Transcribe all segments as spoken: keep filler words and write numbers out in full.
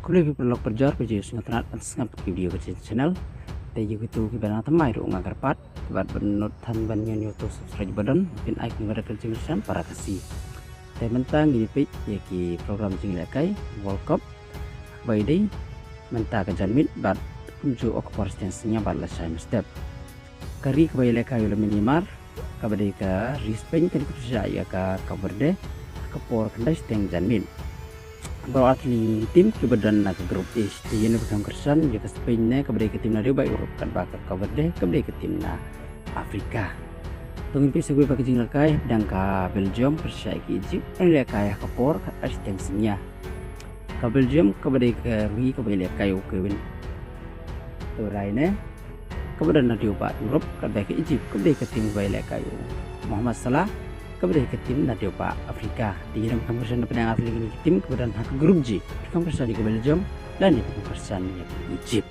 Khublei phi paralok parajor, phi ju sngewtynnat ban sngap ki video ka jong ka channel. Te ïa kito kiba nang thymmai ruh nga kyrpad bad ban nud than ban ñiew ñiew to subscribe button, phin ai kynmaw da ka jingkyrshan para Khasi. Te mynta ngin ïa peit ïa ki program jinglehkai World Cup ba ïadei mynta ka janmiet bad kumjuh ka por shiteng synñia bad lashai mynstep. Ka ri kaba ïalehkai ïa u la Myanmar, kaba dei ka ri Spain, kan ïa pyrshah ïa ka Cape Verde ha ka por khyndai shiteng janmiet. Baroh artylli ki tim kiba don na ka group H. Te ïa ngi ban kham kyrshan ïa ka Spain ne kaba dei ka tim na dewbah Europe, katba ka Cape Verde kaba dei ka tim na Africa. To ngin peit sa kawei pat ka jinglehkai, hapdeng ka Belgium pyrshah ïa ka Egypt, ban ïalehkai ha ka por khatar shiteng synñia. Ka Belgium kaba dei ka ri kaba ïalehkai ïa u Kevin De Bruyne, kaba don na dewbah Europe, katba ka Egypt kaba dei ka tim kaba ïalehkai ïa u Mohamed Salah, kaba dei ka tim na dewbah Africa. Te ïa ngi ban kham kyrshan hapdeng artylli kine ki tim kiba don ha ka group G. Kham kyrshan ïa ka Belgium lane kham kyrshan ïa ka Egypt.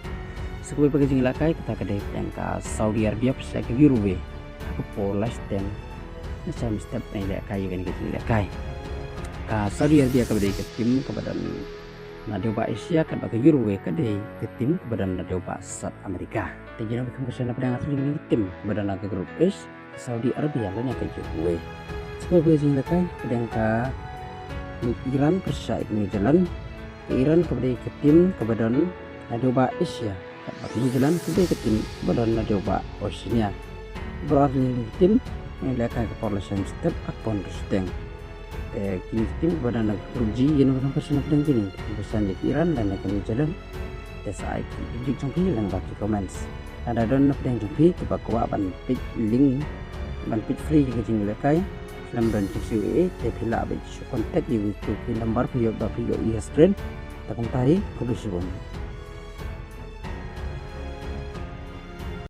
Sa kawei pat ka jinglehkai, kata ka dei hapdeng ka Saudi Arabia pyrshah ïa ka Uruguay ha ka por lai shiteng lashai mynstep ban ïalehkai ïa kane ka jinglehkai. Ka Saudi Arabia kaba dei ka tim kaba don na dewbah Asia, katba ka Uruguay ka dei ka tim kaba don na dewbah South America. Te ïa ngi ban kham kyrshan hapdeng artylli kine ki tim kiba don na ka group H, ka Saudi Arabia lane ka Uruguay. Sa kawei pat ka jinglehkai, hapdeng ka Iran pyrshah ïa ka New Zealand. Ka Iran kaba dei ka tim kaba don na dewbah Asia, katba ka New Zealand kaba dei ka tim kaba don na dewbah Oceania. Baroh artylli ki tim ïalehkai ha ka por lashai mynstep ha ka por hynriew shiteng. Te kine ki tim kiba don na ka group G, ïa ngi ban kham kyrshan hapdeng kine, kham kyrshan ïa ka Iran lane ka New Zealand. Te sa ai ki update jong phi lyngba ki comments. Lada don hapdeng jong phi kiba kwah ban peit link ban peit free ïa ka jinglehkai, lem don ki C O A, te phi lah ban shu contact ïa kito ki number phi ïoh ba phi ïoh ïa screen. Te kumta hi, khublei shibun.